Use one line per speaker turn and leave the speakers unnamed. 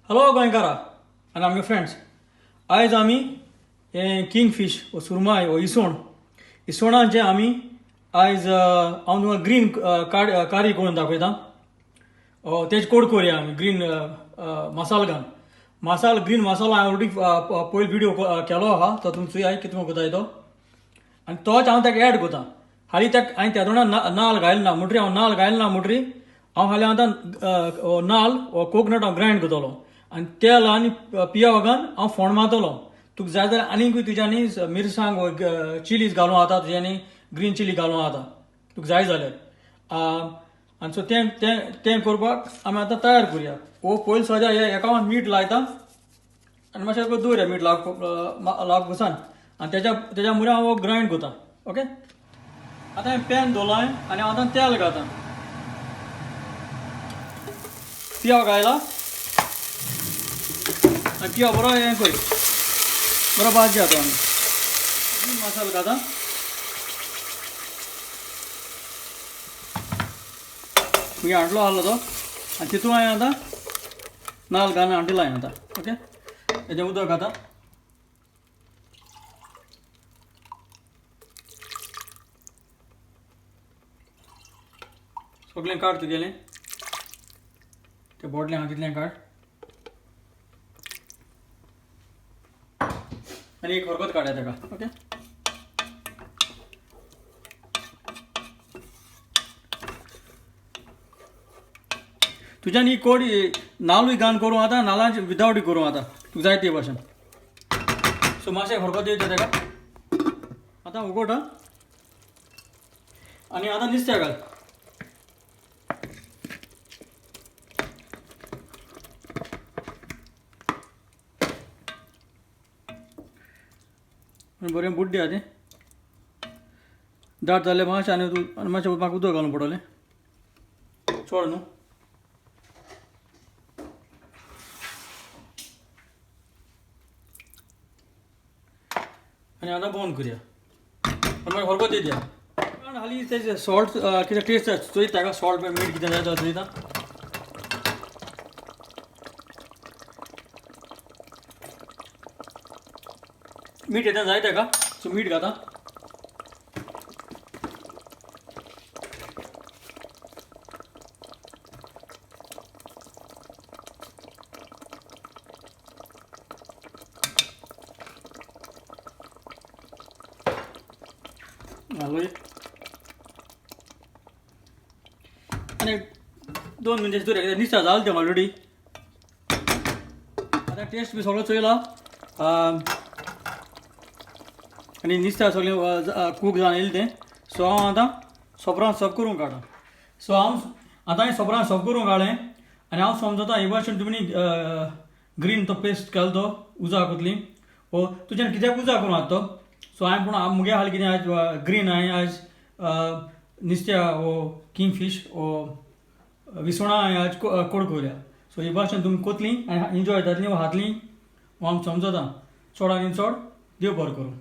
Hello गोंयकारा आनी आमगे friends, आयज आमी हे किंग फिश वो सुरमाय वो इसवण, इसवणाचें आमी आयज हांव तुमकां ग्रीन कारी करून दाखयता. तेज कोड करुया आमी ग्रीन मसाल घालून. मसाल ग्रीन मसालो हांवें ऑलरेडी पयलो विडियो केलो आहा, तो तुमी चोयाय कितें करता तो, आनी तोच हांव ताका एड करता. हालीं ताका हांवें त्या दोणा नाल घायल ना म्हणटरी, हांव नाल घायल ना म्हणटरी हांव हालीं आतां नाल वो कोकोनट हांव ग्रायंड करतलो आनी तेल आनी पियाव घालून हांव फोण मारतलो. तुका जाय जाल्यार आनीकूय तुज्यांनी मिरसांग वो चिलीज घालूं जाता, तुज्यांनी ग्रीन चिली घालूं जाता तुका जाय जाल्यार. आनी सो तें तें तें करपाक आमी आतां तयार करुया. वो पयलीं सद्या हे एका मीठ लायता आनी मातशें दवरया मीठ लावप घुसान, आनी तेज्या मुरे हांव ग्रायंड करता. ओके, आतां हांवें पॅन दवरलां आनी हांव आतां तेल घालता. पियाव घायला आनी पियाव बरो हें कर, बरो भाजी जाता. आमी मसालो घालता. मागीर हांडलो आहलो तो, आनी तितून हांवें आतां नाल घालून हांडला हांवें आतां. ओके, हेजें उदक घाता. सगळें काड तुगेलें ते बोटलें आहा तितलें काड आनी एक खरगत काडया तेका. ओके, तुज्यान ही कोडी नालूय घालून करूं आतां, नालांचे विदावटूय करूं आतां, तुका जाय ते भाशेन. सो मातशें खरगत दिवचें तेका. आतां उगोट आनी आतां नुस्त्या घाल. बरें बुड्डी आहा तें दाट जालें मातशें, आनी आनी मातशें म्हाका उदक घालूंक पडटलें चड न्हू. आनी आतां बंद करुया आनी मागीर खरगत दिया. हालीं तेजें सॉल्ट कितें टेस्ट चोयता ताका, सॉल्ट मीठ कितें जाय जाल्यार चोयता. मीठ येता जाय ताका, सो मीठ घाता. आनी 2 मिनटां दवरया, निसा जालें तें ऑलरेडी. आतां टेस्ट बी सगळो चोयला आनी निस्ता सगळें कूक जावन येयलें तें. सो हांव आतां सोपरान सर्व करूंक काडटा. सो हांव आतां हांवें सोपरान सर्व करूंक काडलें आनी हांव समजता हे भाशेन तुमी ग्रीन तो पेस्ट केलो तो उजा कोतली वो तुज्यान कित्याक उजा करूं आतां तो. सो हांवें पूण मुगे हाल कितें आयज ग्रीन हांवें आयज नुस्त्या वो किंग फिश वो विसवणां हांवें आयज कोड करुया. सो हे भाशेन तुमी कोतली आनी एन्जॉय जातली वो खातली वो आमकां समजता. चड आनी चड देव बरो करूं.